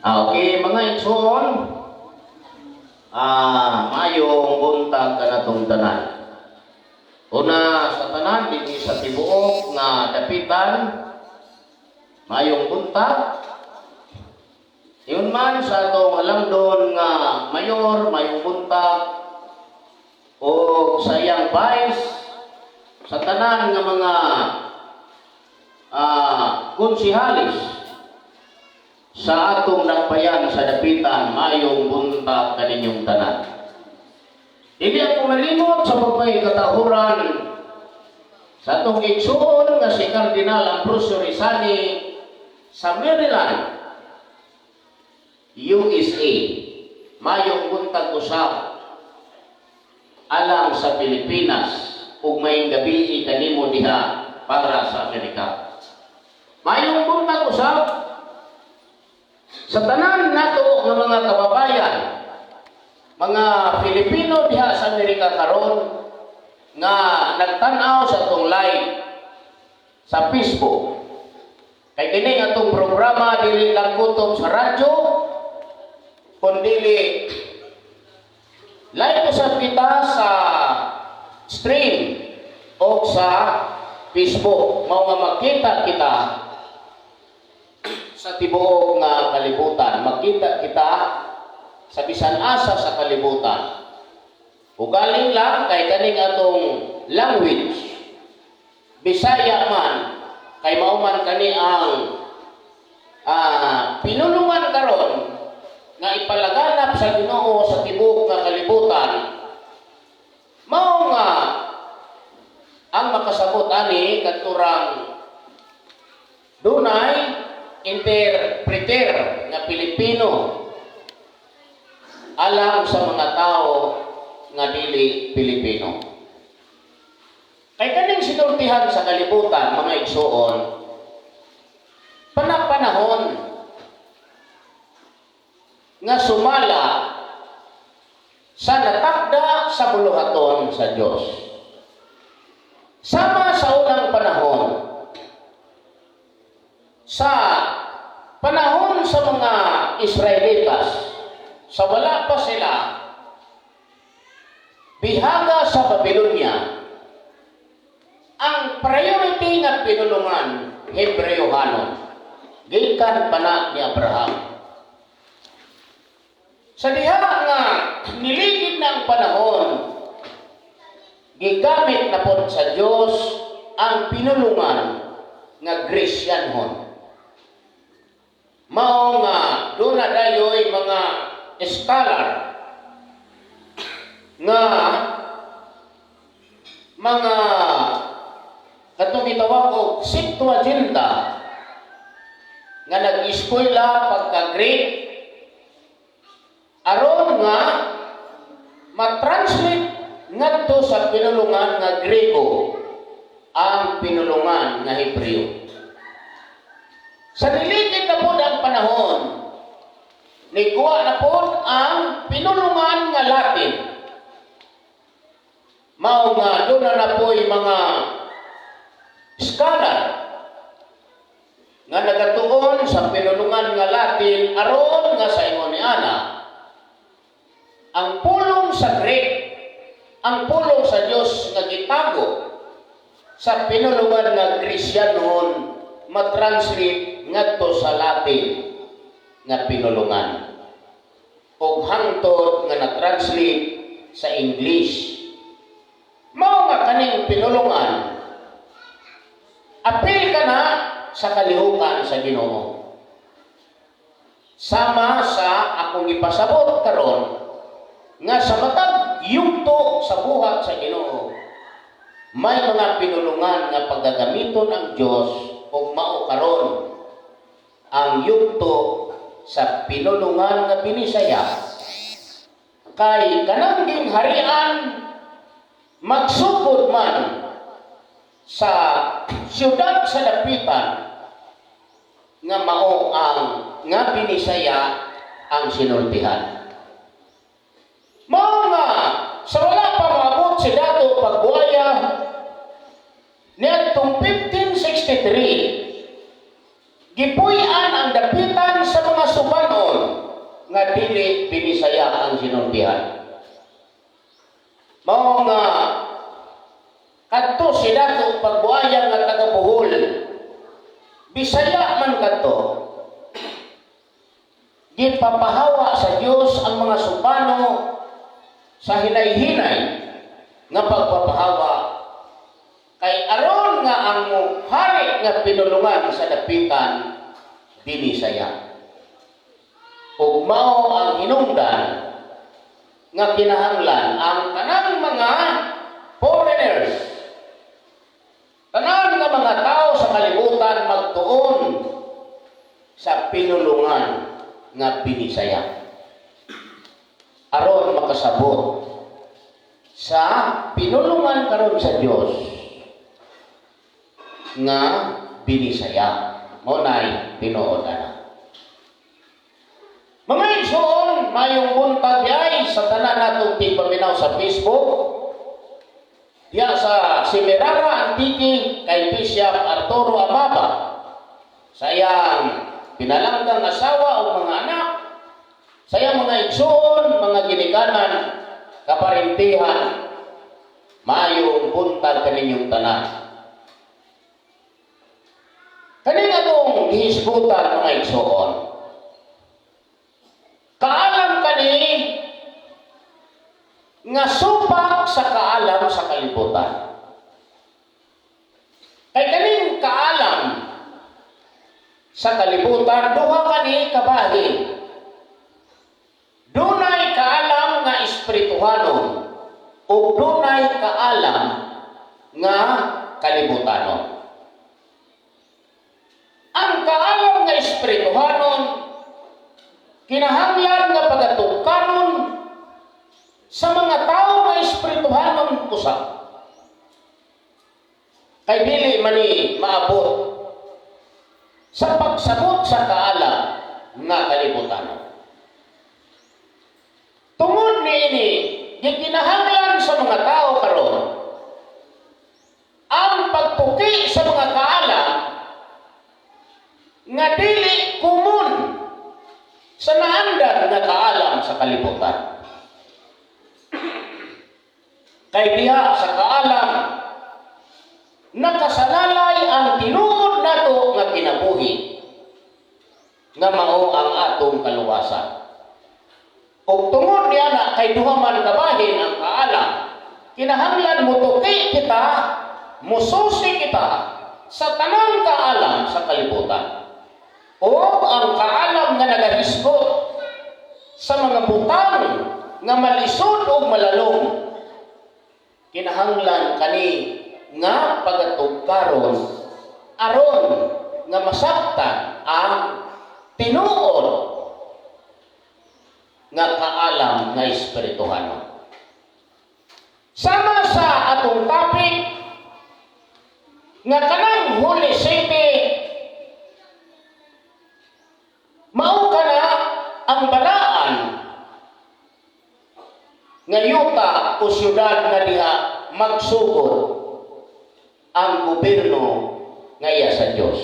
Ah, okay, mga igsoon, maayong buntag kanatong tanan. Una sa tanan, dinhi sa tibuok nga Dapitan, maayong buntag. Ingon man sa atong alamdon nga mayor, maayong buntag, o sa iyang vice, sa tanan nga mga konsihalis sa atong dakbayan sa Dapitan, maayong buntag kaninyong tanan. Dili ako malimot sa pagpahikatahuran sa atong igsuon nga si Cardinal Ambrosio Rizani sa Maryland, USA. Maayong buntag usab alang sa Pilipinas ug maayong gabii kanimo diha para sa Amerika. Maayong buntag usab sa tanan nato nga mga kababayan, mga Filipino diha sa Amerika karon nga nagtan-aw sa atong live sa Facebook. Kay kini atong programa dili lang kutob sa radyo, kundili live usab kita sa stream o sa Facebook. Mao nga makita kita sa tibuok nga kalibutan. Makita kita sa bisan asa sa kalibutan. Ugaling lang kay kaning atong language Bisaya man, kay mao man kani ang pinulungan karon nga ipalaganap sa Ginoo sa tibuok nga kalibutan. Mao nga ang makasabot ani kadturang dunay interpreter nga Pilipino alang sa mga tao nga dili Pilipino. Kay kaning sinultihan sa kalibutan, mga igsuon, panapanahon nga sumala sa natakda sa buluhaton sa Dios. Sama sa unang panahon, sa panahon sa mga Israelitas, sa wala pa sila bihaga sa Babylonia, ang priority nga pinulungan, Hebreohanon, gikan pa na ni Abraham. Sa diha nga niligid na ang panahon, gigamit na pod sa Dios ang pinulungan nga Gresyanhon. Mao nga doon na dayoy mga scholar nga mga katong gitawag og Septuaginta nga nag-eskwela pagka-Greek aron nga ma-translate ngadto sa pinulungan nga Grego ang pinulungan nga Hebreo. Sa niligid na pod ang panahon, niguwa na pod ang pinulungan nga Latin. Mao nga doon na na po'y mga scholar nga nagatuon sa pinulungan nga Latin aron nga sa ingon ni ana ang pulong sa Greek, ang pulong sa Dios nga gitago sa pinulungan nga Gresyanhon, matranslate ngadto sa Latin nga pinulungan ug hangtod nga na-translate sa English. Mao nga kaning pinulungan apil ka na sa kalihukan sa Ginoo. Sama sa akong ipasabot karon nga sa matag yugto sa buhat sa Ginoo, may mga pinulungan nga paggagamiton ang Dios, ug mao karon ang yugto sa pinulungan nga Binisaya, kay kanang gingharian magsugod man sa siyudad sa Dapitan nga mao ang nga Binisaya ang sinultihan. Mao nga sa wala pa maabot si Datu Pagbuaya niadtong 1563, gipuy-an ang ang dapitan sa mga Subanon nga dili Binisaya ang sinultihan. Mao nga kadto si Datu Pagbuayan nga taga Bohol, Bisaya man kadto, gipapahawa sa Dios ang mga Subano sa hinay-hinay nga pagpapahawa kay aron nga ang hari nga pinulungan sa dapitan Binisaya. Ug mao ang hinungdan nga kinahanglan ang tanang mga foreigners, tanan nga mga tao sa kalibutan, magtuon sa pinulungan nga Binisaya aron makasabot sa pinulungan karon sa Dios nga Binisaya. Mao nay tinuod ana. Mga igsoon, mayong buntag diay sa tanan natong tigpaminaw sa Facebook. Diya sa Semirara, Antique, kay Bishop Arturo Amaba. Sa iyang pinalanggang asawa o mga anak, sa iyang mga igsoon, mga ginikanan, kaparintihan, mayong buntag kaninyong tanan. Kaning atong gihisgutan, mga igsoon, kaalam kani nga supak sa kaalam sa kalibutan. Kay kaning kaalam sa kalibutan, duha kani kabahin. Dunay kaalam nga espirituhanon ug dunay kaalam nga kalibutanon. Ang kaalam nga espirituhanon, kinahanglan nga pagatugkanon sa mga tao nga espirituhanon usab. Kay dili man ni maabot sa pagsabot sa kaalam nga kalibutanon. Tungod niini, gikinahanglan sa mga tao karon ang pagtuki sa mga kaalam nga dili common sa naandan nga kaalam sa kalibutan. Kay diha sa kaalam nakasalalay ang tinuod nato nga kinabuhi nga mao ang atong kaluwasan. Ug tungod niya na kay duha man kabahin ang kaalam, kinahanglan mutuki kita, mususi kita sa tanang kaalam sa kalibutan. O ang kaalam nga nagahisgot sa mga butang nga malisod o malalom, kinahanglan kani nga pagatugkaron aron nga masabtan ang tinuod nga kaalam nga espirituhanon. Sama sa atong topic nga kanang Holy City, mao kana ang balaan nga yuta o syudad nga diha magsugod ang gobyerno nga iya sa Dios.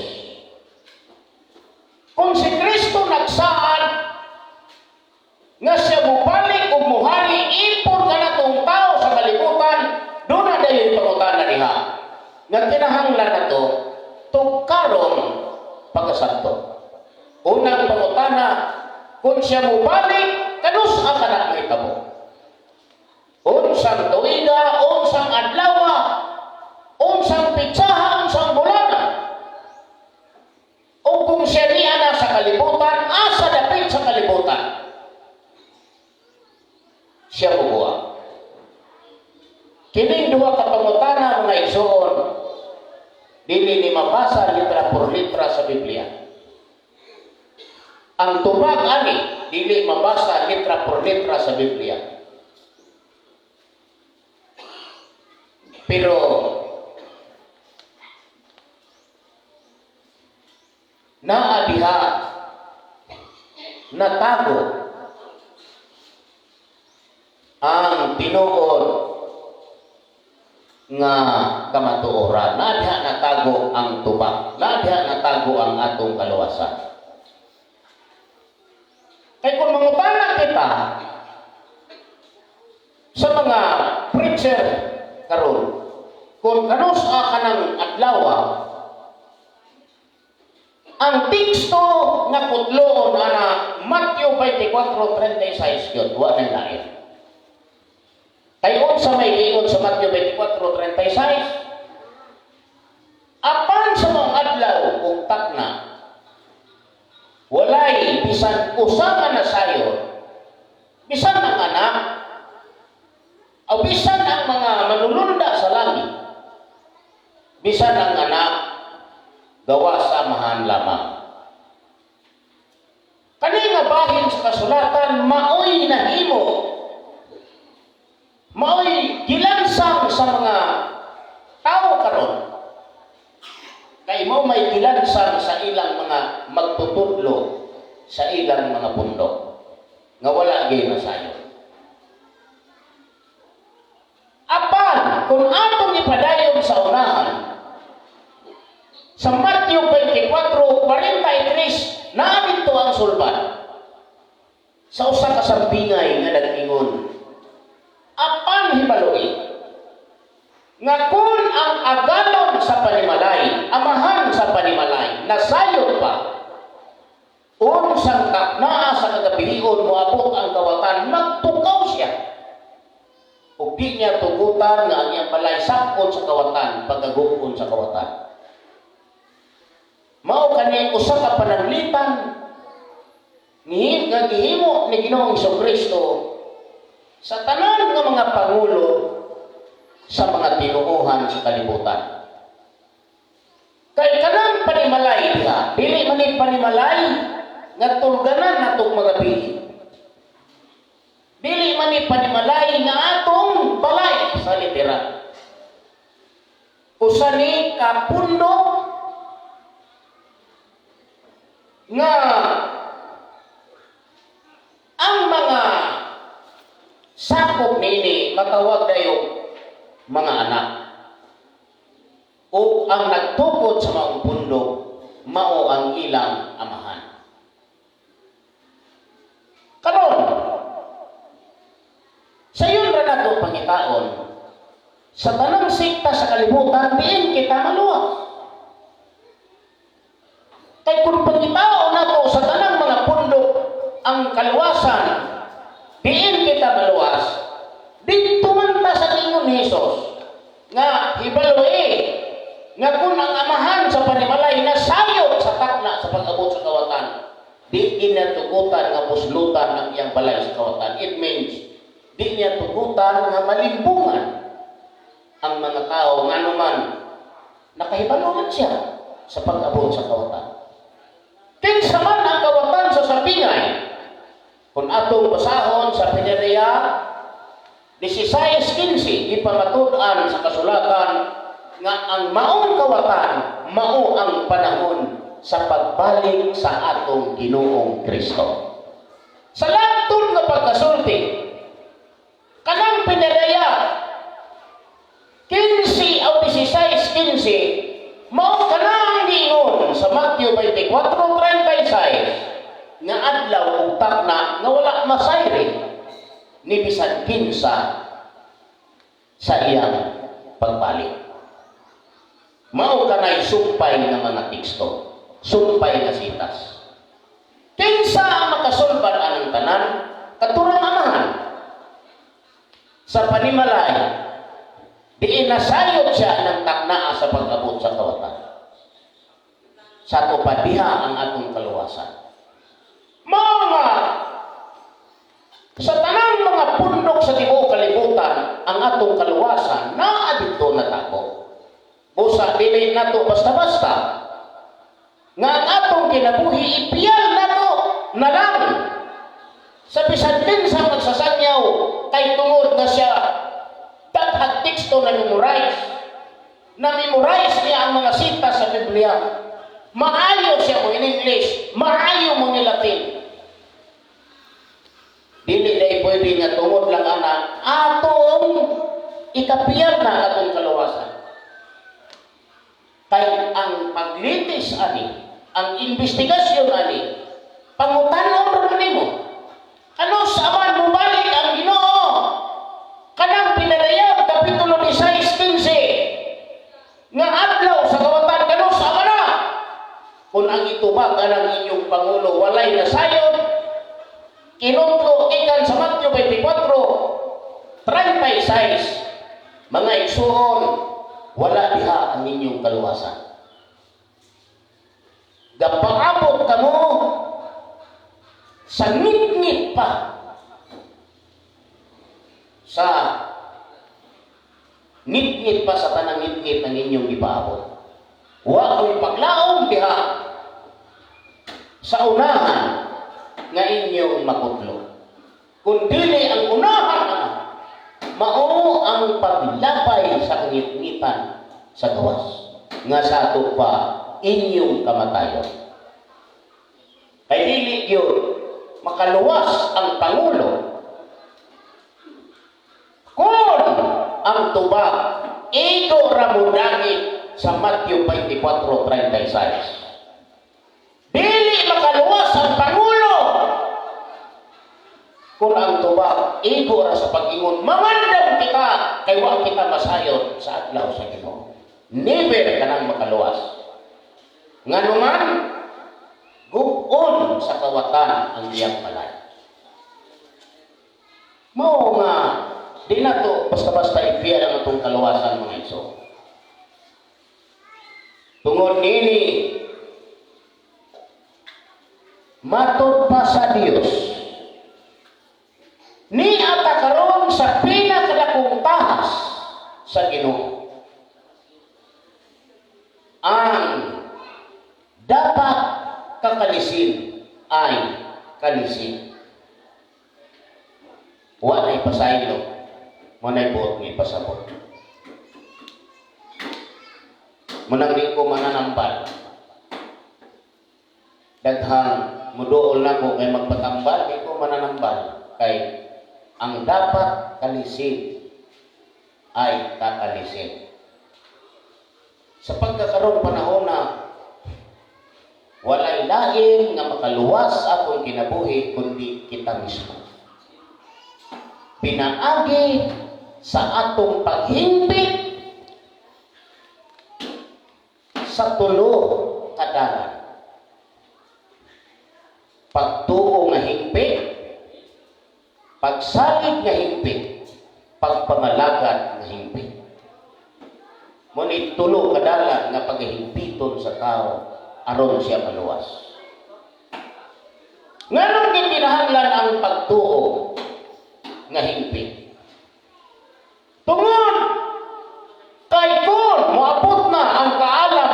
Kung si Kristo nagsaad nga siya mubalik ug muhari ipon kanatong tao sa kalibutan, duna dayon pangutana diha nga kinahanglan nato tugkaron pagkasabtot. Unang pangutana, kung siya mubalik, kanus-a kana mahitabo? Unsang tuiga, unsang adlawa, unsang petsaha, unsang bulana? O kung siya niya na sa kalibutan, asa dapit sa kalibutan siya mubuha? Kining duha ka pangutana, mga igsoon, dili ni mabasa litra por litra sa Biblia. Ang tubag ani dili mabasa litra por litra sa Biblia. Pero naa diha natago ang tinuod nga kamatuoran. Naa diha natago ang tubag. Naa diha natago ang atong kaluwasan. Kay kung mangutana kita sa mga preacher karon, kung kanus-a kanang adlaw ang teksto nga putloon ana Matthew 24:36 yun, wa nang lain. Kay unsa may giingon sa Matthew 24:36? Apan sa maong adlaw ug takna, walay bisan usa ka nasayod, bisan ang Anak, o bisan ang mga manulunda sa langit, bisan ang Anak, gawa sa Amahan lamang. Kani nga bahin sa kasulatan maoy nahimo, maoy gilansang sa mga tao karon, kay mao may gilansang sa ilang mga magtutudlo sa ilang mga bundok nga wala gyud nasayod. Apan kung atong ipadayon sa unahan sa Matthew 24:43, naa didto ang sulbad sa usa ka sambingay nga nag-ingon, "Apan hibaloi nga kung ang agalon sa panimalay, amahan sa panimalay, nasayod pa, unsang taknaa sa kagabion moabot ang kawatan, magtukaw siya. Ug di niya tugutan nga ang iyang balay sak-on sa kawatan, pagagukon sa kawatan." Mao kani usa ka pananglitan ni nga gihimo ni Ginoong Kristo sa tanan nga mga pangulo sa mga tinuohan sa kalibutan. Kay kanang panimalay diha, dili man ni panimalay nga tulganan natong mga bili. Dili man ni panimalay nga atong balay sa literal. Usa ni ka pundok nga ang mga sakop niini matawag dayong mga anak. O ang nagtukod sa maong pundok, mao ang ilang amahan. Karon, sayon ra nato pangitaon, sa tanang sekta sa kalibutan, diin kita maluwas. Kay kung pangitaon nato sa tanang mga pundok ang kaluwasan, diin kita maluwas, didto man ta sa ingon ni Jesus, nga hibaloi, nga kung ang amahan sa panimalay nasayod sa takna sa pag-abot sa kawatan, di niya tugutan nga buslutan ang iyang balay sa kawatan. It means, di niya tugutan nga malimbungan ang mga tao, nga man nakahibalo man siya sa pag-abot sa kawatan. Kinsa man ang kawatan sa sambingay? Kung atong basahon sa Pineria 16:15, ipamatud-an sa kasulatan nga ang maong kawatan mao ang panahon sa pagbalik sa atong Ginoong Kristo. Sa langton nga pagkasulti, kanang Pineria 15 o 16:15, mao kanang giingon sa Matthew 24:36 nga adlaw ug takna nga wala masayri ni bisan kinsa sa iyang pagbalik. Mao kanay sumpay nga mga teksto, sumpay nga sitas. Kinsa ang makasulbad anang tanan? Katurang amahan sa panimalay, diin nasayod siya ng taknaa sa pag-abot sa kawatan. Sa ato pa diha ang atong kaluwasan. Mga sa tanang mga pundok sa tibuok kalibutan, ang atong kaluwasan naa didto natako. Busa dili nato basta-basta nga ang atong kinabuhi ipiyal nato na lang sa bisan kinsa magsasangyaw kay tungod na siya daghang teksto na memorize. Na memorize niya ang mga sita sa Biblia. Maayo siya mo in English, maayo mo ni Latin. Dili na pwede nga tungod lang ana atong ikapiyal na atong kaluwasan. Kay ang paglitis ani, ang investigasyon ani, pangutanon ra nimo. ang gitubag anang inyong pangulo walay nasayod, kinutlo gikan sa Matthew 24:36, mga igsuon, wala diha ang inyong kaluwasan. Gapaabot kamo sa ngit-ngit pa, sa ngit-ngit pa sa tanang ngit-ngit ang inyong gipaabot. Wa ko'y paglaom diha sa unahan nga inyong makutlo. Kung dili ang unahan ana, mao ang paglabay sa kangit-ngitan sa gawas nga sa ato pa inyong kamatayon. Kay dili gyud makaluwas ang pangulo kung ang tubag igo ra modangit sa Matthew 24:36. Dili makaluwas ang pangulo kung ang tubag igo ra sa pag-ingon, "Mangandam kita kay wa kita masayod sa adlaw sa Ginoo." Never kanang makaluwas. Nganuman gub-on sa kawatan ang iyang balay. Mao nga di na to basta-basta ipiya ang atong kaluwasan, mga igsoon. Tungod nini, matod pa sa Dios, ni ata karon sa pinakadakong tahas sa Ginoo. Ang dapat kakalisin ay kalisin. Wa na'y pasaylo, mo na'y buot nga ipasabot. Munang di ko mananambal. Daghang muduol nako kay magpatambal, di ko mananambal. Kay ang dapat kalisin ay kakalisin. Sa pagkakaroon panahon na walay lain nga makaluwas atong kinabuhi kundi kita mismo. Pinaagi sa atong paghimpit sa tulo kadalan. Pagtuo nga hingpit, pagsalig nga hingpit, pagpangalagad nga hingpit. Ngunit tulo kadalan nga paghihingpiton sa tao aron siya maluwas. Nganong gikinahanglan ang pagtuo nga hingpit? Tungod kay kung moabot na ang kaalam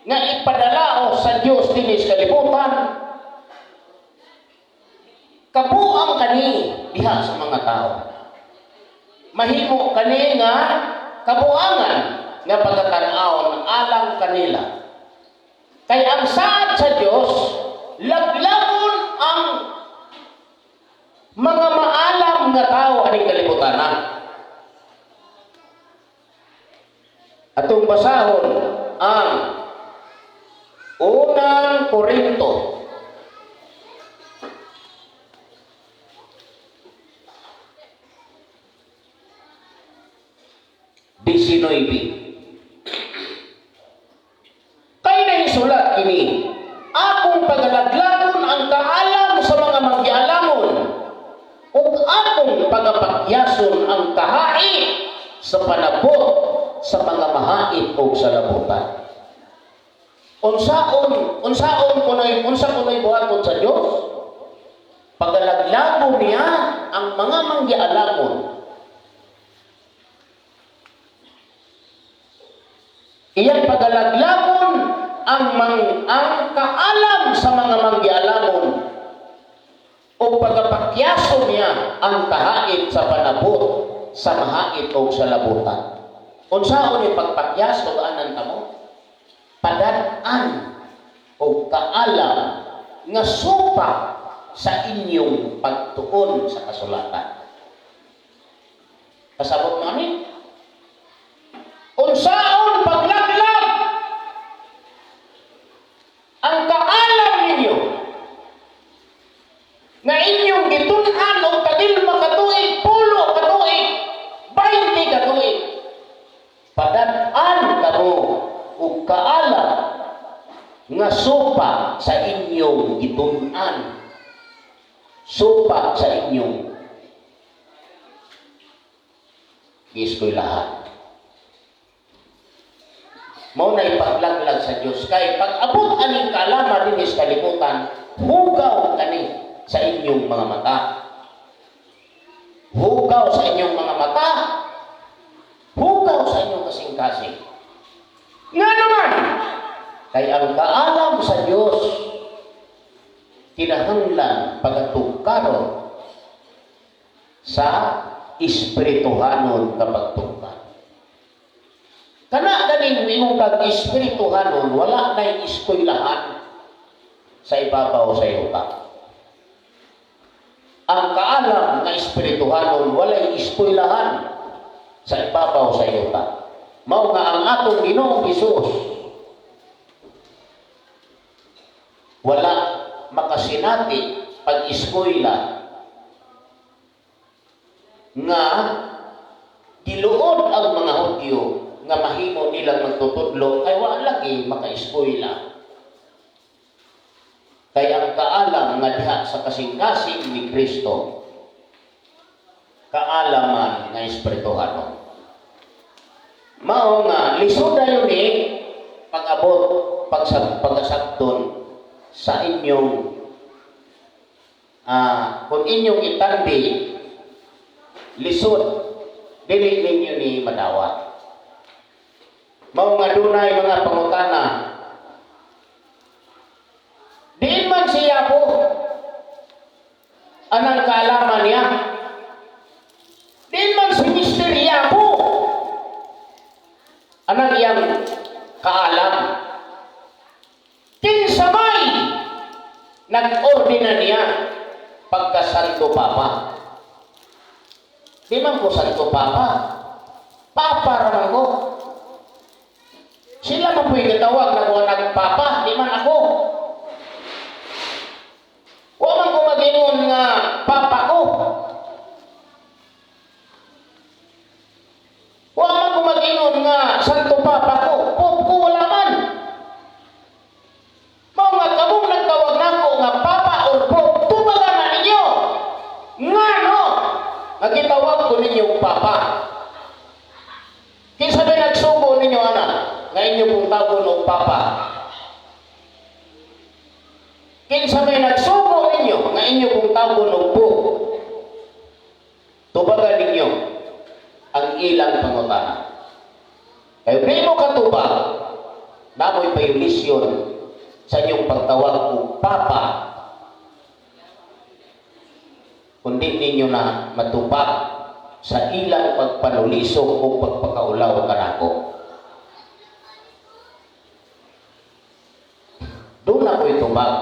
nga ipadala o sa Dios dinhi sa kalibutan, kabuang kani diha sa mga tao. Mahimo kani nga kabuangan nga pagkatan-awon alang kanila. Kay ang saad sa Dios, laglagon ang mga maalam nga tao aning kalibutan na. Atong basahon ang Unang Korinto 19. Kay nahisulat kini, "Akong pagalaglagon ang kaalam sa mga manggialamon, ug akong pagapakyason ang kahait sa panabot sa mga mahait og salabutan." Unsaon unsaon kunoy unsa kunoy buhaton sa Dios? Pagalaglagon niya ang mga manggialamon. Iyang pagalaglagon ang kaalam sa mga manggialamon o pagapakyaso niya ang kahait sa panabot sa mahait o sa labutan. Unsaon ni pagpakyaso anan kamo? Padad-an o kaalam nga supa sa inyong pagtuon sa kasulatan. Kasabot mo ani? Unsaon paglaglag ang kaalam ninyo nga inyong gitun-an og tagilma ka tuig, 10 ka tuig, 20 ka tuig, padad-an kamo og kaalam nga Kasupak sa inyong gitun-an. Supak sa inyong gieskwelahan. Mao na ipaglaglag sa Diyos. Kay pag-abot aning kaalaman dinhi sa kalibutan, hugaw kani sa inyong mga mata. Hugaw sa inyong mga mata. Hugaw sa inyong kasing-kasing. Nga naman, kay ang kaalam sa Diyos, kinahanglan pagatugkaron sa espirituhanon kapagtugkar. Kana ganing ingon kag espirituhanon, wala nay eskwelahan sa ibabaw sa yuta. Ang kaalam nga espirituhanon, walay eskwelahan sa ibabaw sa yuta. Mao nga ang atong Ginoong Hesus wala makasinati pag-eskwela nga giluod ang mga Hudyo nga mahimo nilang magtutudlo kay wa lagi makaeskwela. Kay ang kaalam nga diha sa kasing-kasing ni Kristo, kaalaman nga espirituhanon. Mao nga lisod dayon ni pag-abot pagkasabton sa inyong kung inyong itandi, lisod dili ninyo ni madawat. Mao nga dunay mga pangutana. Diin man siya po anang kaalaman niya? Diin man si Mr. Yapo anang iyang kaalam? Kinsa may nag-ordina niya pagka Santo Papa? Di man ko Santo Papa. Papa raman ko. Sila man po'y gitawag na kuha nagpapa, di man ako. Wa man ko mag-ingon nga papa ko. Wa man ko mag-ingon nga Santo Papa ko. Pope ko wala man. Mao nga kamong nagtawag nako nga papa or pope, tubagan na ninyo. Nga no, nga gitawag ko ninyo papa. Kinsa may nagsugo ninyo ana nga inyo kong tawgon og papa? Kinsa may nagsugo ninyo nga inyo kong tawgon og pope? Tubagan ninyo ang ilang pangutana. Kay di mo katubag, namoy violation sa inyong pagtawag og papa kundi ninyo na matubag sa ilang pagpanulisok o pagpakaulaw kanako. Doon ako itubag,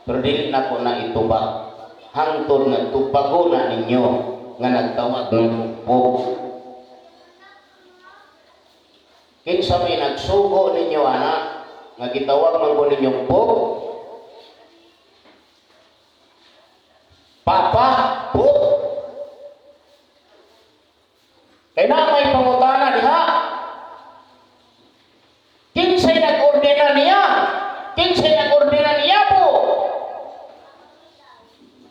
pero dili na ko na itubag. Hangtod nga tubago na ninyo nga nagtawag ng pope. Kinsa may nagsugo ninyo ana nga gitawag man ko ninyong pope? Papa, pope. Kay na may pangutana diha. Kinsay nag-ordina niya? Kinsay nag-ordina niya po?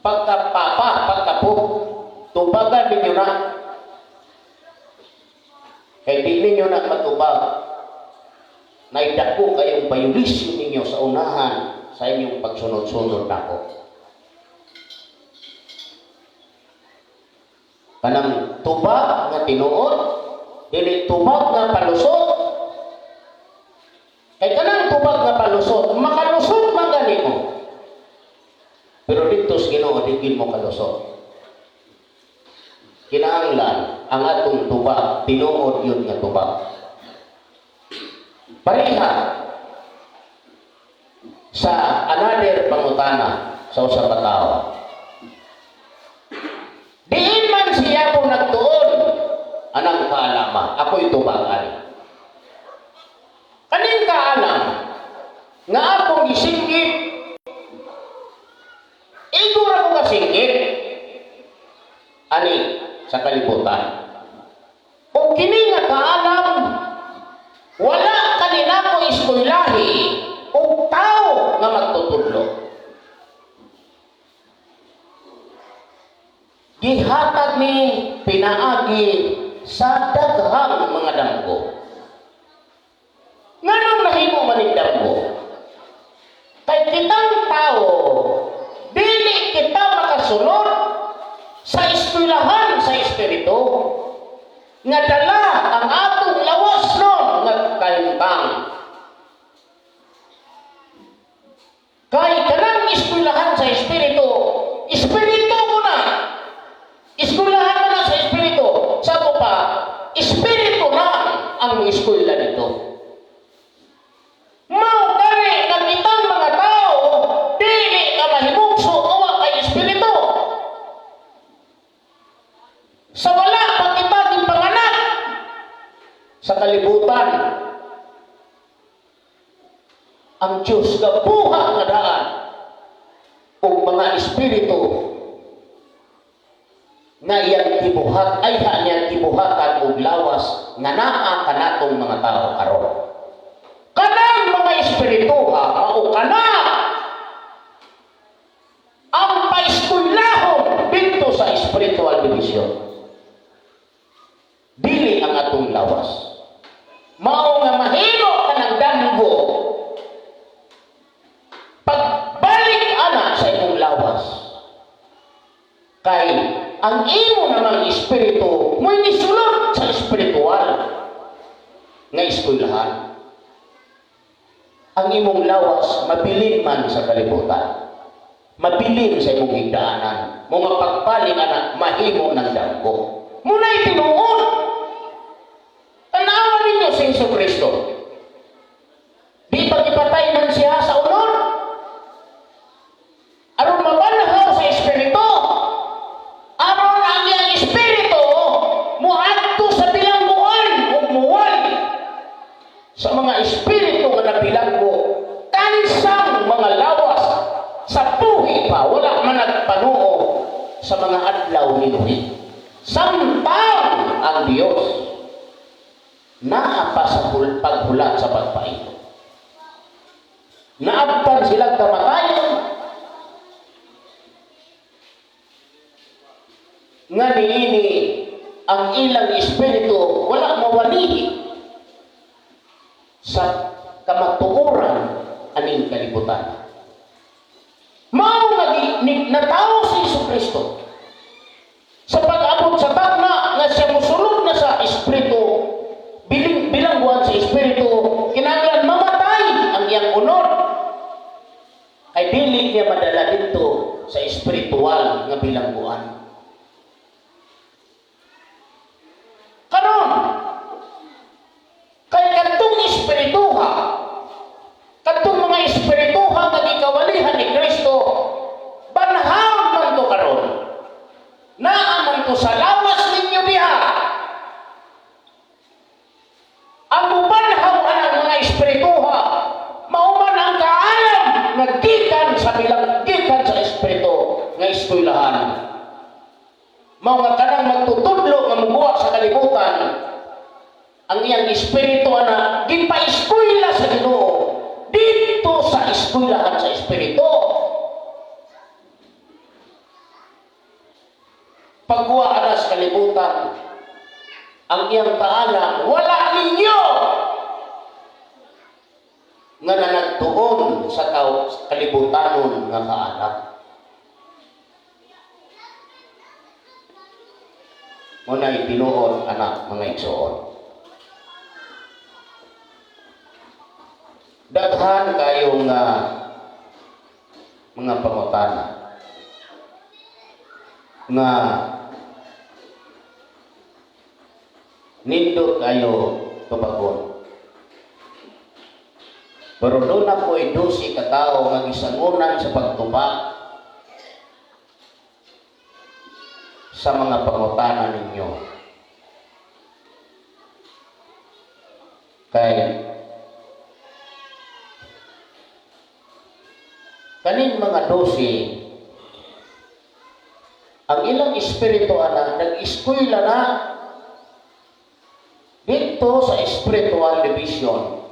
Pagka papa, pagka pope, tubagan ninyo na. Kay di ninyo na matubag. Naidako kayong violation ninyo sa unahan sa inyong pagsunod-sunod nako. Kanang tubag nga tinuod, dili tubag nga palusot. Kay kanang tubag nga palusot, makalusot man gani mo. Pero dito sa Ginoo, di gid mo kalusot. Kinahanglan ang atong tubag, tinuod yun nga tubag. Pareha sa another pangutana sa usa ka tawo. Diin man siya po nagtuon anang kaalama, ako'y tubag ani. Kaning kaalam nga akong gisinggit, igo ra ko kasingkit ani sa kalibutan. O kini nga kaalam wala kanina ko eskwelahi o tao pagtutudlo. Gihatag ni pinaagi sa daghang mga damgo. Nganong nahimo man ning damgo? Kay kitang tao, dili kita makasunod sa eskwelahan sa espiritu nga dala ang atong lawas nun nga kahimtang. Kay kanang eskwelahan sa espiritu, espiritu mo na. Eskwelahan mo na sa espiritu. Sa ato pa, espiritu na ang eskwela dito. Mao gani nga kitang mga tao, dili ka mahimugso awa kay espiritu. Sa wala pa kita gipanganak sa kalibutan, ang Diyos gabuhat nga daan og mga espiritu nga iyang gibuhat ay ha niyang gibuhatan og lawas nga naa kanatong mga tao karon. Kanang mga espiritu ha, mao kana ang paeskwelahon didto sa spiritual division. Dili ang atong lawas. Mao nga mahimo ka ng damgo pagbalik ana sa imong lawas. Kay ang imo namang espiritu mo'y nisulod sa espiritual nga eskwelahan. Ang imong lawas mabilin man sa kalibutan. Mabilin sa imong higdaanan. Mga pagbalik ana mahimo ng damgo. Muna'y tinuod. Tanawan ninyo si Hesus Kristo. Di pa gipatay man siya sa unod. Aron mabanhaw sa espiritu. Aron ang iyang espiritu muadto sa bilangguan ug muwali sa mga espiritu nga nabilanggo, kansang mga lawas sa buhi pa, wala man nagpanuo sa mga adlaw ni Noe. Samtang ang Dios naa pa sa paghulat sa pagpaito. Naabtan silang kamatayon nga niini ang ilang espiritu wala mawalihi sa kamatuoran aning kalibutan. Mao nga natawo si Hesus Kristo sa pag-abot sa tagna nga siya mosulod na sa espiritu, biling bilangguan sa espiritu, kinahanglan mamatay ang iyang unod kay dili niya madala didto sa espiritual nga bilangguan. Karon kay kadtong espirituha, kadtong mga espirituha nga gikawalihan ni Kristo, banhaw man to karon. Naa man to sa lawas ninyo diha. Ang mubanhaw anang mga espirituha, mauman ang kaalam nga gikan sa bilang gikan sa espiritu nga eskwelahan. Mao nga kanang magtutudlo nga mubuha sa kalibutan, ang iyang espiritu ana gipaeskwela sa Ginoo didto sa eskwelahan sa espiritu. Pagguwa ana sa kalibutan, ang iyang kaalam wala ninyo nga nanagtuon sa kalibutanon nga kaalam. Muna itinuod anak mga igsoon. Daghan kayong mga pangutana nga nindot kayo tubagon. Pero doon ako'y 12 katao nga gisangunan sa pagtubag sa mga pangutana ninyo. Kay kaning mga 12, ang ilang espiritu ana nag-eskwela na dito sa spiritual division.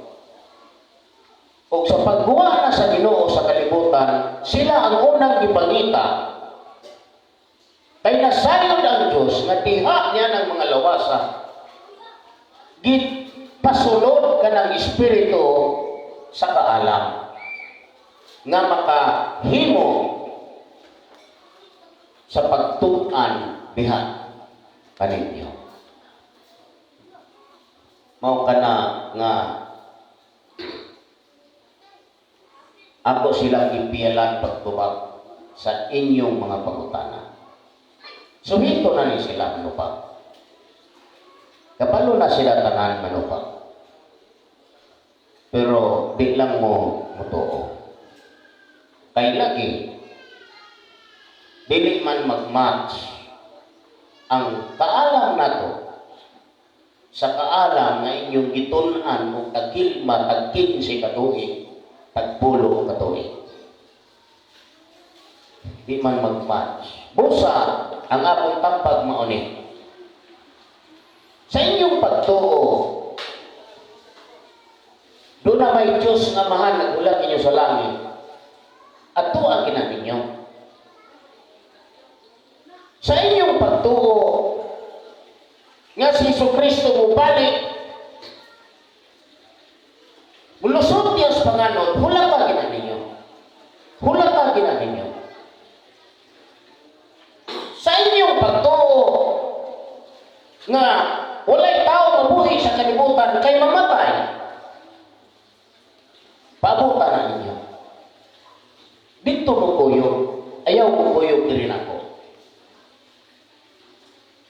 O sa pagguwa na sa Ginoo sa kalibutan, kalibutan, sila ang unang gipangita. Kay nasayod ang Diyos nga diha niya ng mga lawasa. Gipasulod ka ng Espiritu sa kaalam nga makahimo sa pagtun-an diha kaninyo. Mao kana nga ako silang gipiyalan pagtubag sa inyong mga pangutana. Suhito na ni sila manupag. Kabalo na sila tanan manupag. Pero di lang mo mutuo. Kay lagi, dili man mag-match ang kaalam nato sa kaalam nga inyong gitun-an og tagkilma, tag-15 ka tuig, tagpulo ka tuig. Di man mag-match. Busa, ang akong tampag mao ni. Sa inyong pagtuo, doon na may Diyos nga Amahan naghulat inyo sa langit. At tuwa gina ninyo. Sa inyong pagtuo, nga si Hesu Kristo mubalik, mulusot niya sa panganod, hulata gina ninyo. Hulata gina ninyo. Sa inyong pagtuo, nga walay tao mabuhi sa kalibutan kay mamatay, paabutan na ninyo. Dito mo kuyog, ayaw mo kuyog diri nako.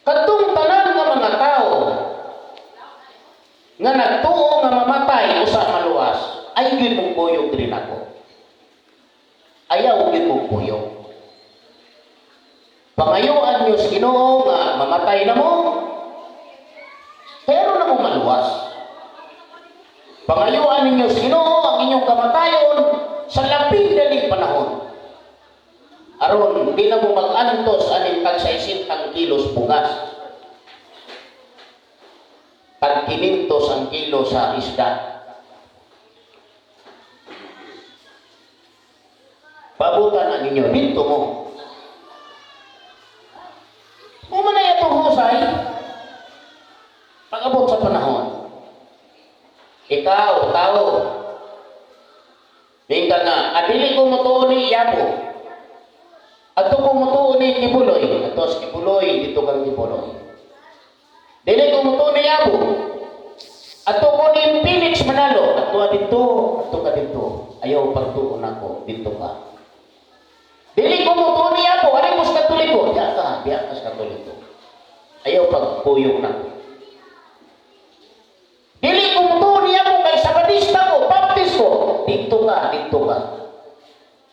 Kadtong tanan nga mga tao nga nagtuo nga mamatay usa maluwas, ay gyud mong kuyog diri nako. Ayaw gyud mong kuyog. Pangayuan niyo sa Ginoo nga mamatay na mo, pero na mo maluwas. Pangayuan ninyo sa Ginoo ang inyong kamatayon sa labing daling panahon. Aron, di na mo mag-antos aning tag 600 kilos bugas. Tag 500 ang kilo sa isda. Pabutan na ninyo, dito mo. Kung man itong husay, pag-abot sa panahon, ikaw, tao, Tingka nga, adili ko mutuo ni Yabo. Adto ko mutuo ni Kibuloy. Ato sa Kibuloy, dito kang Kibuloy. Dili ko mutuo ni Yabo. Adto ko ni Felix Manalo. Adto dito, adto ka dito. Ayaw pagtuon ako, dito ka. Dili ko mutuo ni Yabo, ari mo sa Katoliko. Diya ka sa Katoliko. Ayaw pagpuyong nako. Dili ko mutuo ni Yabo kay Sabadista ko, Baptist ko. Dito ka, dito ka.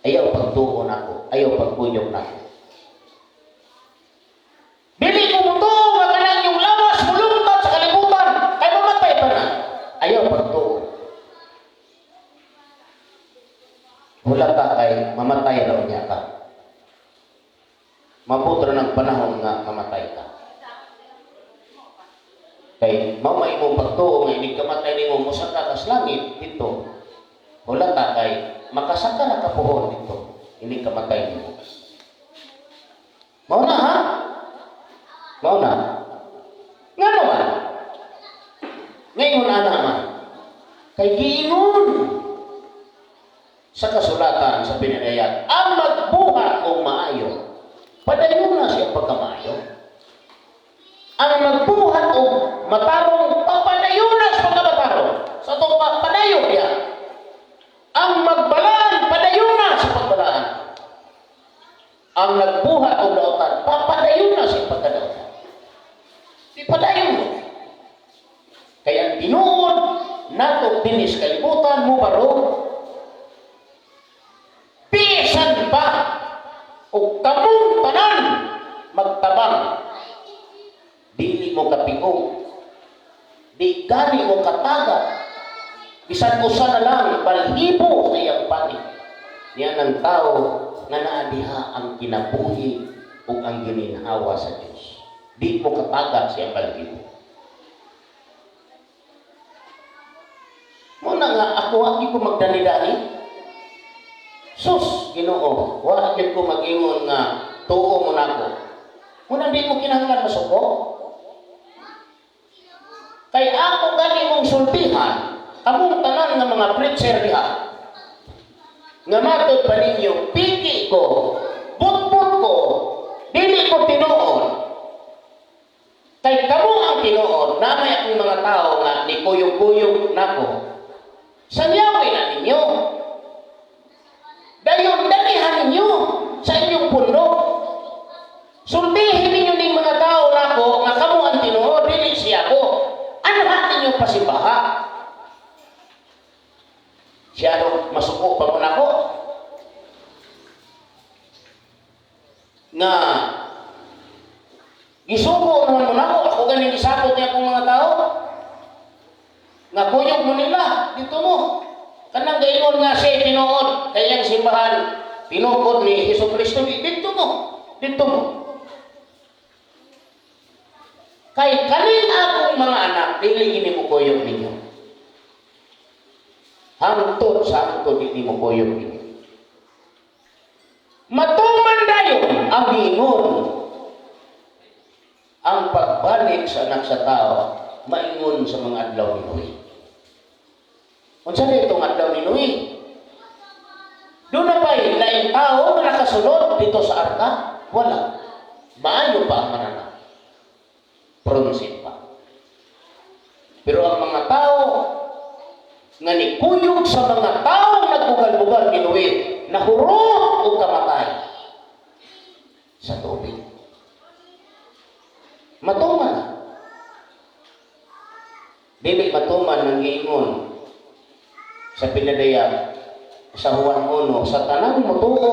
Ayaw pagtuon ako, ayaw pagpuyong nako. Dili ko mutuo nga kanang yung lawas mulungtad sa kalibutan kay mamatay pa na. Ayaw pagtuo. Wala ka kay mamatay raw niya ka. Mabot ra ng panahon nga mamatay ka. Kay mao may imong pagtuo nga inig kamatay nimo mosaka ka sa langit dito. Wala ka kay makasaka na ka puhon dito. Inig kamatay nimo. Mao na ha? Mao na. Nga naman. Ngayon ana man. Kay giingon sa kasulatan sa pinadayag, ang magbuhat og maayo, padayon na siya pagkamaayo. Ang magbuhat og matarong, papadayon na sa pagkamatarong. Sa to padayon niya. Ang magbalaan, padayon na sa pagbalaan. Ang nagbuhat og dautan, papadayon na sa pagkadautan. Di padayon mo. Kaya ang tinuod nato dinis kalibutan mo barog, bisan pa o kamong tanan magtabang, dili mo kapiong, di gani mo kataga, bisan usa na lang balhibo sa iyang panit niya ng tao nga naa diha ang kinabuhi ug ang gininhawa sa Dios. Di mo kataga sa iyang balhibo. Muna nga ako, ako ko magdani-dani. Sus, Ginoo, wa gyud ko mag-ingon nga tuo mo nako. Muna di mo kinahanglan masuko. Kay ako gani mong sultihan, kamong tanan nga mga preacher diha. Nga matod pa ninyo, piki ko, butbut ko, dili ko tinuod. Kay kamo ang tinuod, namay akong mga tao nga ni kuyog-kuyog nako. Sanyawi na ninyo. Dayon dalihan ninyo sa inyong pundo. Sultihin ninyo ning mga tao nako nga kamo ang tinuod, dili siya ko. Ano ha ninyo pasimbaha? Siya ano, masuko pa mo nako? Nga gisuko naman mo nako, ako ganing gisapot niya akong mga tao. Nga kuyog mo nila, dito mo. Kanang gaingon nga siya tinuod, kayang simbahan, tinukod ni Hesus Kristo, dito mo, dito mo. Kay kaning akong mga anak, dili gini mo kuyog ninyo. Hangtod sa hangtod, dili mo kuyog ninyo. Matuman dayon ang giingon. Ang pagbalik sa anak sa tao, maingon sa mga adlaw ni Noe. Unsa na itong adlaw ni Noe? Doon na ba'y laing tao nga nakasulod dito sa arka? Wala. Maayo pa ang mananaw. Bronze pa. Pero ang mga tao nga nikuyog sa mga tao nagbugal-bugal ni Noe, nahurot o kamatay sa tubig. Matuman. Dili matuman ng giingon sa pinadayag sa Juan 1, sa tanang mutuo,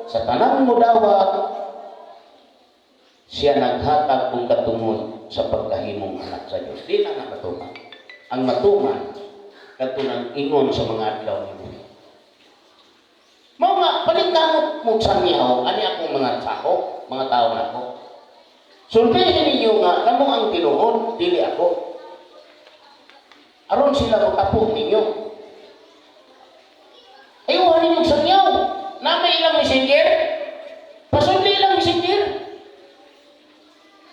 sa tanang mudawat, siya naghatag kung katungod sa pagkahimong anak sa Diyos. Di na nga matuman. Ang matuman, katunang ingon sa mga adlaw ni Noe. Mao nga, palingkamot mo sa miyaw, ani akong mga sako, mga tao nako. Sultihin ninyo nga, kamo ang tinuod, dili ako. Aron sila makapo ninyo. Ayuhan ninyo sa miyaw. Na may ilang messenger? Pasundli ilang messenger.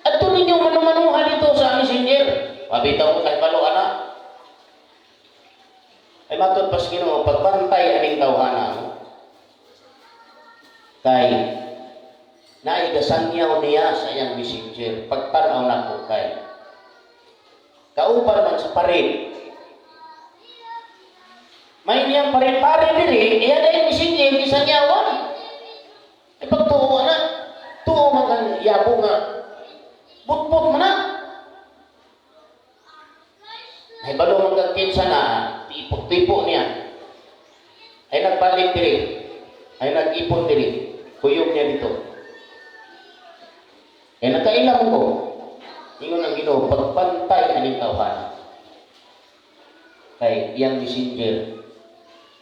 Adto ninyo manumanuha dito sa messenger. Pabitaw ko kay balo ana. Ay matod pas Ginoo pagbantay aning tawhana mo. Kay naigasangyaw niya sa iyang messenger pagtan-aw nako kay kauban man sa pared. May niyang pared-pared diri, iya dahil messenger gisangyawan. Ay pagtuo na, tuo man ang yabo nga butbut man na. Ay balo man kag kinsa na, tipo-tipo niya. Ay nagbalik diri. Ay nag-ipon diri. Kuyog niya dito. Ay nakailang ko. Ingon ang Ginoo, pagpantay aning tawhana. Kay iyang messenger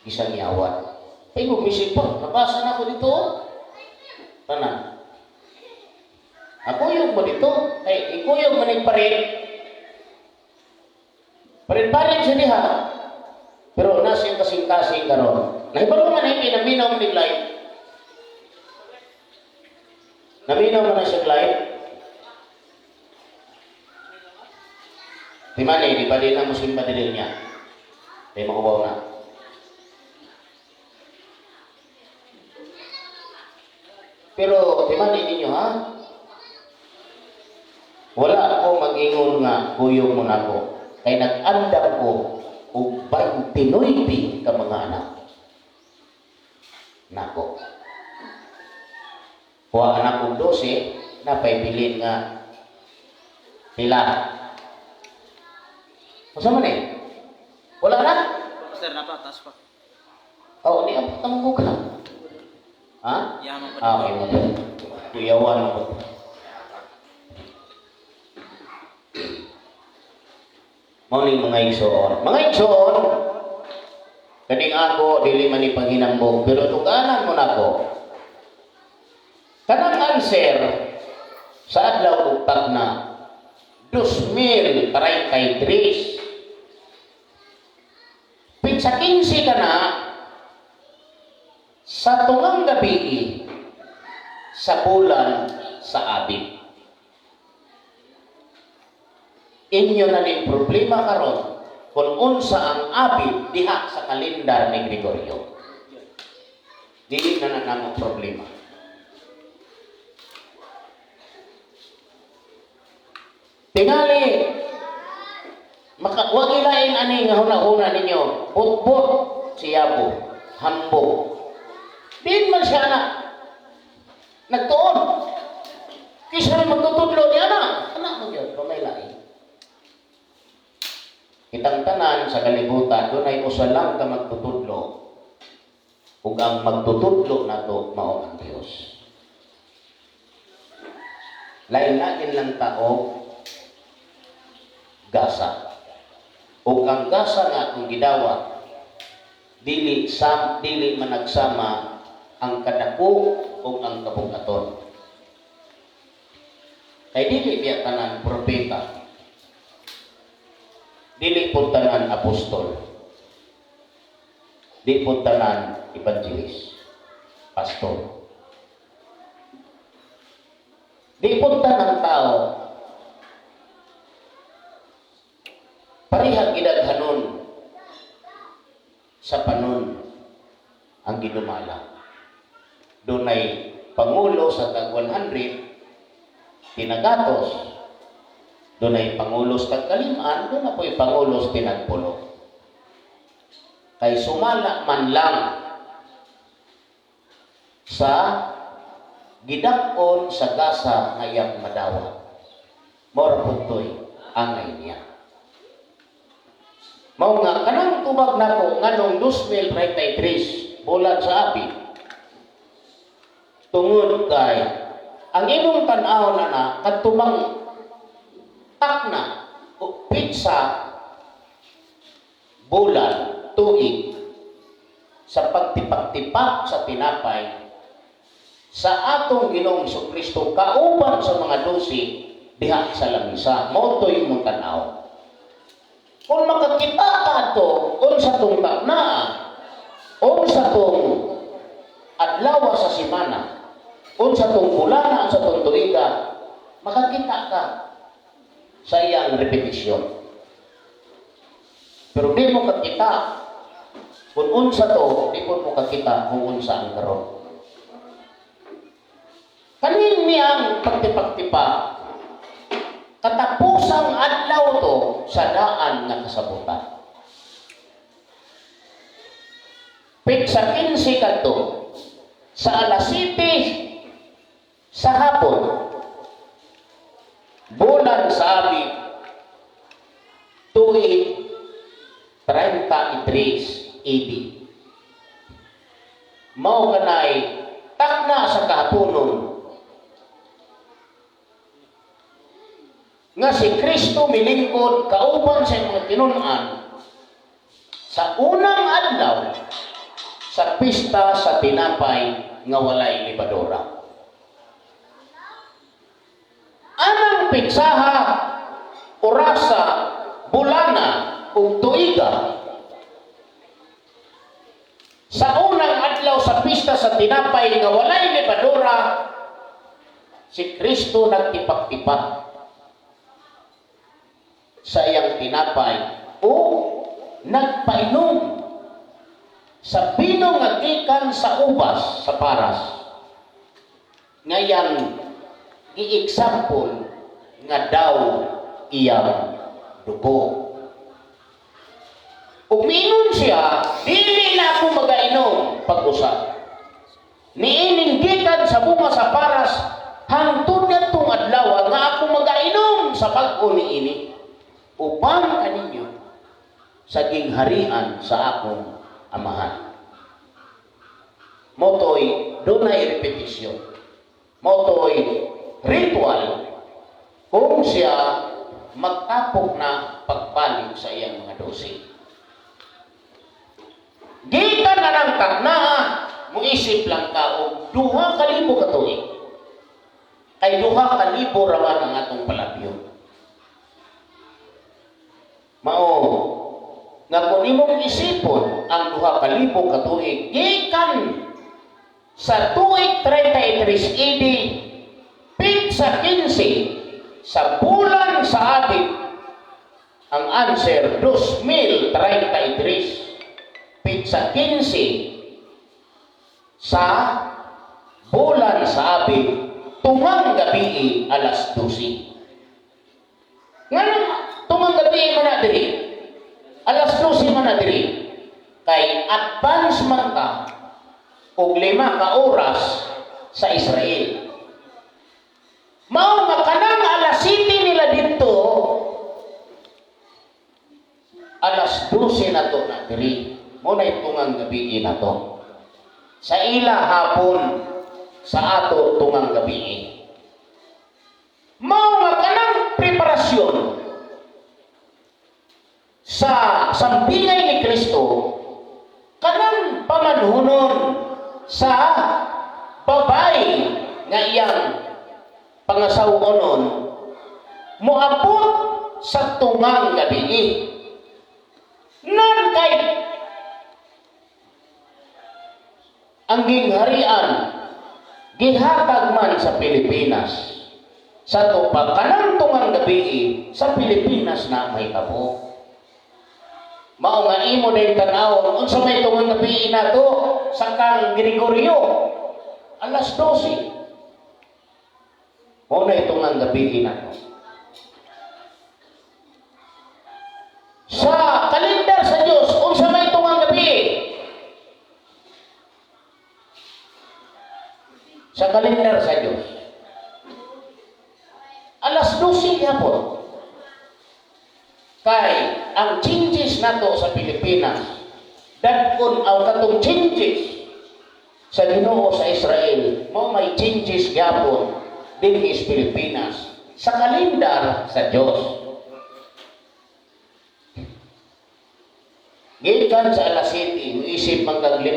gisangyawan. Ay mo message pa, nabasa na ako dito. Tanan. Akuyog mo dito. Ay ikuyog man ning pared. Pared-pared siya diha. Pero nasa iyang kasing-kasing karon. Nahibalo man ay naminaw man ni live. Naminaw man na siya live. Di man eh, di ba din ang Muslim ba din niya? Di makubaw na. Pero di man ninyo ha? Wala ako mag-ingon nga kuyog mo na ako. Kay nag-andam ko og 29 ka mga anak. Nako. Kuha anak kong 12, napay bilin nga pila. Unsa man eh? Wala na? Sir, napa, taas pa. Oh, ni ang tamong ka. Ha? Yaman pa. Ah, okay mo. Kuyawan mo. Mao ning mga igsoon. Mga igsoon, kaning ako dili man ni panghinambong, pero tuganan mo nako. Kanang answer sa adlaw ug tagna 2033. Pitsa 15 ka na, Sa tungang gabi sa bulan sa Abib. Inyo na ning problema karon kung unsa ang Abib diha sa kalendar ni Gregorio. Dili na na namo problema. Tingali, maka, wag ilain ani nga huna-huna ninyo, butbut siyabo, hambo. Din man siya na nagtuon. Kisa na magtutudlo niya na. Anak mo yun, pamay lain. Kitang tanan sa kalibutan, dunay usa lang ka magtutudlo. Ug ang magtutudlo nato mao ang Dios. Lain-lain lang tao gasa. Ug ang gasa nga akong gidawat, dili sam dili managsama ang kadako ug ang kabugaton. Kay dili biya tanan propeta. Dili pud tanan apostol. Di pud tanan evangelist, pastor. Di pud tanan tao parehang gidaghanon sa panon ang ginumala. Dunay pangulo sa tag 100 tinagatos. Dunay pangulo sa tag kaliman, doon na po'y pangulo sa tinagpulo. Kay sumala man lang sa gidak-on sa gasa nga iyang madawat. Mao ra pud to'y angay niya. Mao nga kanang tubag nako nganong 2033 bulan sa Abib, tungod kay ang imong tan-aw na na kadtumang takna o pitsa bulan tuig sa pagtipak-tipak sa tinapay sa atong Ginoong Kristo kauban sa mga 12 diha sa lamisa. Mao to'y imong tan-aw. Kung makakita ka ato, unsa tong takna, unsa tong adlaw sa semana, unsa tong bulana, unsa tong tuiga, makakita ka sa iyang repetisyon. Pero di mo kakita kung unsa to, di mo kakita kung unsa ang karon. Kanin niyang pagtipak-tipak, katapusang adlaw to sa daan nga kasabutan. Pitsa 15 kadto sa alas 7 sa hapon, bulan sa Abib, tuig 33 AD. Mao kanay takna sa kahaponon nga si Kristo milingkod kauban sa mga tinun-an sa unang adlaw sa pista sa tinapay nga walay lebadura. Anang pitsaha, orasa, bulana ug tuiga sa unang adlaw sa pista sa tinapay nga walay lebadura, si Kristo nagtipak-tipak sa iyang tinapay o nagpainom sa bino nga gikan sa ubas sa paras ngayang gi-example nga daw iyang dugo. Uminom siya, dili na ako magainom pag-usap. Niining gikan sa bunga sa paras, hangtod ngadtong adlaw nga ako magainom sa bag-o niini upang kaninyo sa gingharian sa akong amahan. Motoy dunay repetisyon. Motoy ritual kung siya magtapok na pagbalik sa iyang mga 12. Gikan na ng taknaa, muisip lang ka og 2,000 ka tuig. Kay 2,000 raman ang atong palabyo. Mao nga kung imong isipon ang 2,000 ka tuig gikan Sa tuig 33 AD, petsa 15 sa bulan sa Abib, ang answer 2033. Petsa 15 sa bulan sa Abib, tungang gabi, alas 12. Nganong tungang gabi man na diri? Alas 12 man na diri. Kay advance man ta og 5 ka oras sa Israel. Mao nga kanang alas 7 nila dito, alas 12 na to na diri. Mao na tungang gabi na to. Sa ila hapon, sa ato tungang gabi. Mao nga kanang preparasyon sa sambingay ni Kristo, kanang pamanhunon sa babay nga iyang pangasaw-onon, moabot sa tungang gabi. Nan kay ang gingharian gihatag man sa Pilipinas sa pa kanang tungang gabi sa Pilipinas na may tabo. Mao nga imo din tan-awon unsa may tungang gabi nato sa kang Gregorio, alas 12. Mao na tungang gabi nato. Sa kalendar sa Dios, unsa may tungang gabi? Sa kalendar sa Dios, alas 12 gyapon. Kay ang changes nato sa Pilipinas, dadkon ang katong changes sa Ginoo sa Israel, mao may changes gyapon dinhi sa Pilipinas sa kalendar sa Dios. Gikan sa alas 7, isip man kag 5.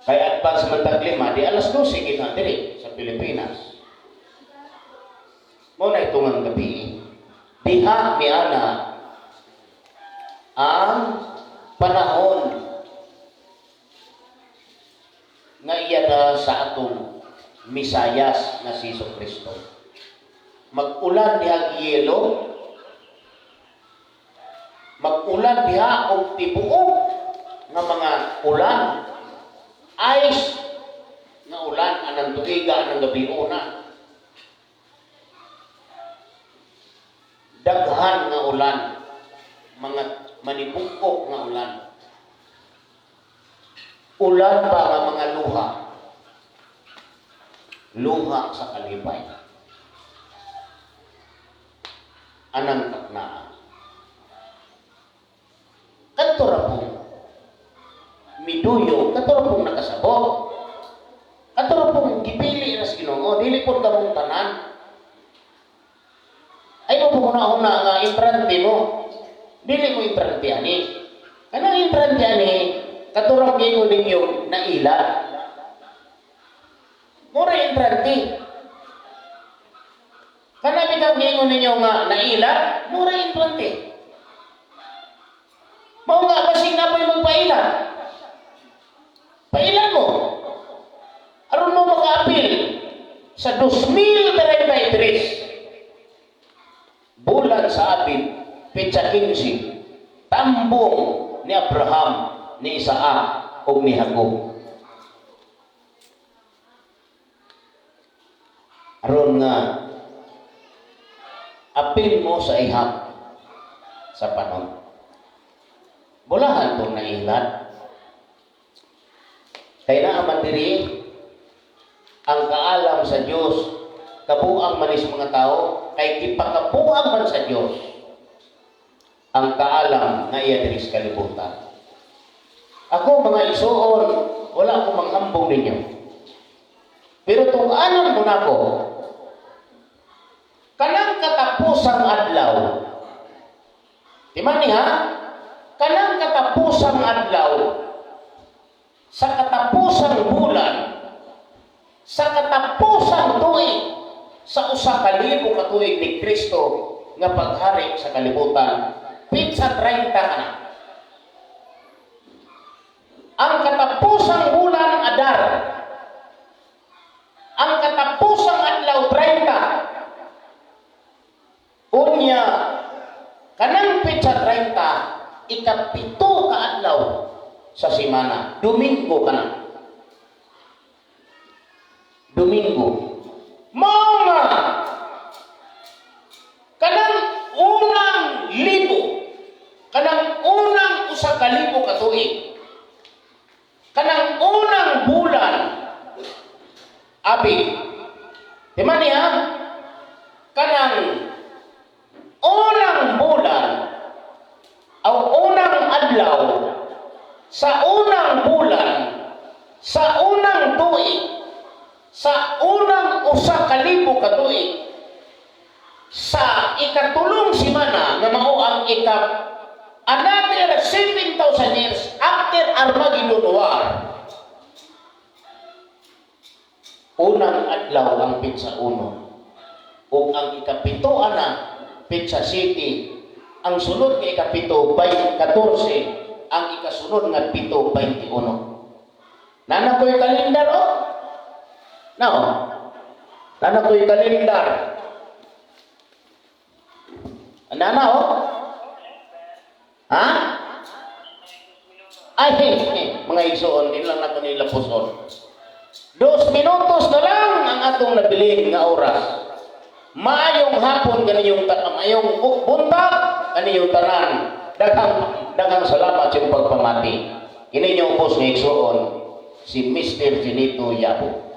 Kay advance man tag 5, di alas 12 gid na diri sa Pilipinas. Mao na tungang gabi. Diha miana ang panahon nga iya na sa atong Misayas na si Hesus Kristo. Mag-ulan diha yelo, mag-ulan diha og tibuok nga mga ulan, ice nga ulan anang tuiga anang gabi una. Daghan nga ulan, mga manibukok nga ulan. Ulan pa nga mga luha. Luha sa kalipay. Anang taknaa. Kadto ra pong miduyo, kadto ra pong nakasabot. Kadto ra pong gipili ra sa Ginoo, dili pod kamong tanan. Ay mo po una nga entrante mo. Dili mo entrante ani. Kanang entrante ani, kadto ra gingon ninyo naila. Mura entrante. Kana bitang gingon ninyo nga naila, mura entrante. Mao nga basing na po'y magpaila. Pailan mo. Aron mo makaapil sa 2033 bulan sa Abib, petsa 15, tambong ni Abraham, ni Isaac ug ni Jacob. Aron nga apil mo sa ihap sa panon. Bulahan tong nailad. Kay naa man diri ang kaalam sa Dios, kabuang manis mga tao, kay gipakabuang man sa Dios ang kaalam nga iya diri sa kalibutan. Ako, mga isuon, wala ko manghambong ninyo. Pero tug-anon mo nako, kanang katapusang adlaw, timani ha, kanang katapusang adlaw, sa katapusang bulan, sa katapusang tuig, sa 1,000 ka tuig ni Kristo nga paghari sa kalibutan, petsa 30 ka na. Ang katapusang Domingo ka na. Domingo. Mao nga kanang unang libo, kanang unang 1,000 ka tuig, kanang unang bulan, abi, di man niya, kanang unang bulan, o unang adlaw, sa unang bulan, sa unang tuig, sa unang 1,000 ka tuig, sa ikatulong simana nga mao ang ika another 7,000 years after Armageddon War, unang adlaw ang petsa 1 ug ang ikapito ana petsa 7, ang sunod nga ikapito by 14, ang ikasunod nga 7, 21. Naa na ko'y kalendar, oh. Now, naa na ko'y kalendar. Ana na, oh. Ha? Ay, mga igsoon, di lang nako nila puson. 2 minutos na lang ang atong nabilin nga oras. Maayong hapon kaniyong maayong buntag kaniyong tanan. Daghang daghang salamat sa inyong pagpamati. Kini inyong boss nga igsoon, si Mr. Genito Yabo.